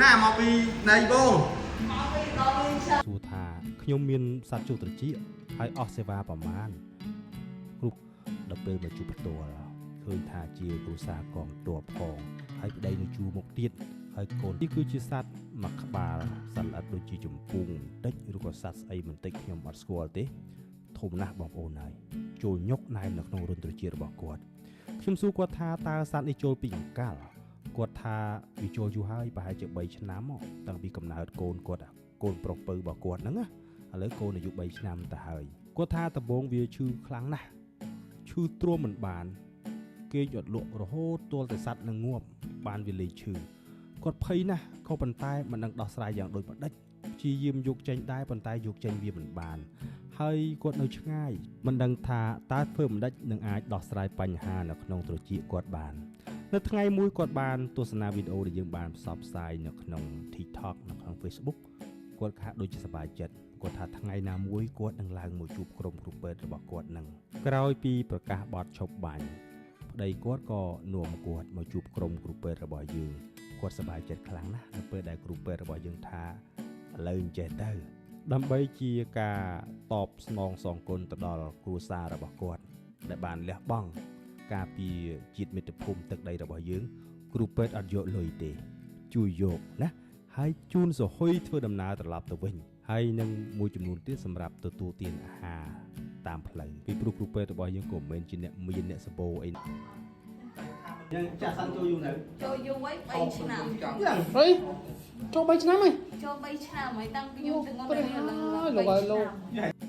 ណាមកពីណៃបង មកពីដល់មានឆា សួរថាខ្ញុំមានសត្វជោគត្រចៀកហើយអស់សេវាប្រមាណគ្រូដល់ពេលមកជួបផ្ទាល់ឃើញថាជាគ្រួសារកងទ័ពផងហើយប្តីនៅជួរមុខទៀតហើយកូននេះគឺជាសត្វមួយក្បាលសត្វល្អិតដូចជាចម្ពូងបន្តិចឬក៏សត្វស្អីបន្តិចខ្ញុំអត់ស្គាល់ទេធំណាស់បងប្អូនហើយចូលញុកណែននៅក្នុងរុនត្រចៀករបស់គាត់ខ្ញុំសួរគាត់ថាតើសត្វនេះចូលពីអង្កលគាត់ថាវាចូលយូរហើយប្រហែលជា3ឆ្នាំមកតាំងពីកំណើតកូនគាត់อะ កូនប្រុសពៅរបស់គាត់ហ្នឹងណាឥឡូវកូនអាយុ3ឆ្នាំទៅហើយគាត់ថាដំបងវាឈឺខ្លាំងណាស់ឈឺទ្រាំមិនបាន គេងអត់លក់រហូតទាល់តែសត្វនឹងងាប់បានវាលែងឈឺគាត់ភ័យណាស់ក៏ប៉ុន្តែមិនដឹងដោះស្រាយយ៉ាងដូចម្ដេចព្យាយាមយកចេញដែរប៉ុន្តែយកចេញវាមិនបាន ហើយគាត់នៅឆ្ងាយមិនដឹងថាតើធ្វើម្ដេចនឹងអាចដោះស្រាយបញ្ហានៅក្នុងត្រចៀកគាត់បាន នៅថ្ងៃមួយគាត់បានទស្សនាវីដេអូដែលយើងបានផ្សព្វផ្សាយនៅក្នុង TikTok នៅក្នុង Facebook គាត់ហាក់ដូចជាសប្បាយចិត្តគាត់ថាថ្ងៃណាមួយគាត់នឹងឡើងមកជួបក្រុមគ្រូពេទ្យរបស់គាត់នឹងក្រោយពីប្រកាសបទឈប់បាញ់ប្តីគាត់ក៏នាំគាត់មកជួបក្រុមគ្រូពេទ្យរបស់យើងគាត់សប្បាយចិត្តខ្លាំងណាស់នៅពេលដែលគ្រូពេទ្យរបស់យើងថាឥឡូវអញ្ចេះទៅដើម្បីជាការតបស្នងសងគុណទៅដល់គ្រួសាររបស់គាត់ដែលបានលះបង់ការពារជាតិមាតុភូមិទឹកដីរបស់យើង គ្រូពេទ្យអត់យកលុយទេ ជួយយកណា ហើយជូនសហុយធ្វើដំណើរត្រឡប់ទៅវិញហើយនឹងមួយចំនួនទៀតសម្រាប់ទទួលទានអាហារតាមផ្លូវពីព្រោះគ្រូពេទ្យរបស់យើងក៏មិនមែនជាអ្នកមានអ្នកសម្បូរអីយ៉ាងចាក់សាំងចូលយូរនៅ ចូលយូរហើយ3ឆ្នាំ យ៉ាង អីចូល3ឆ្នាំហើយ ចូល3ឆ្នាំហើយតាំងពីខ្ញុំទៅង ព្រះ នេះ ហើយលោកហើយលោក 3ឆ្នាំ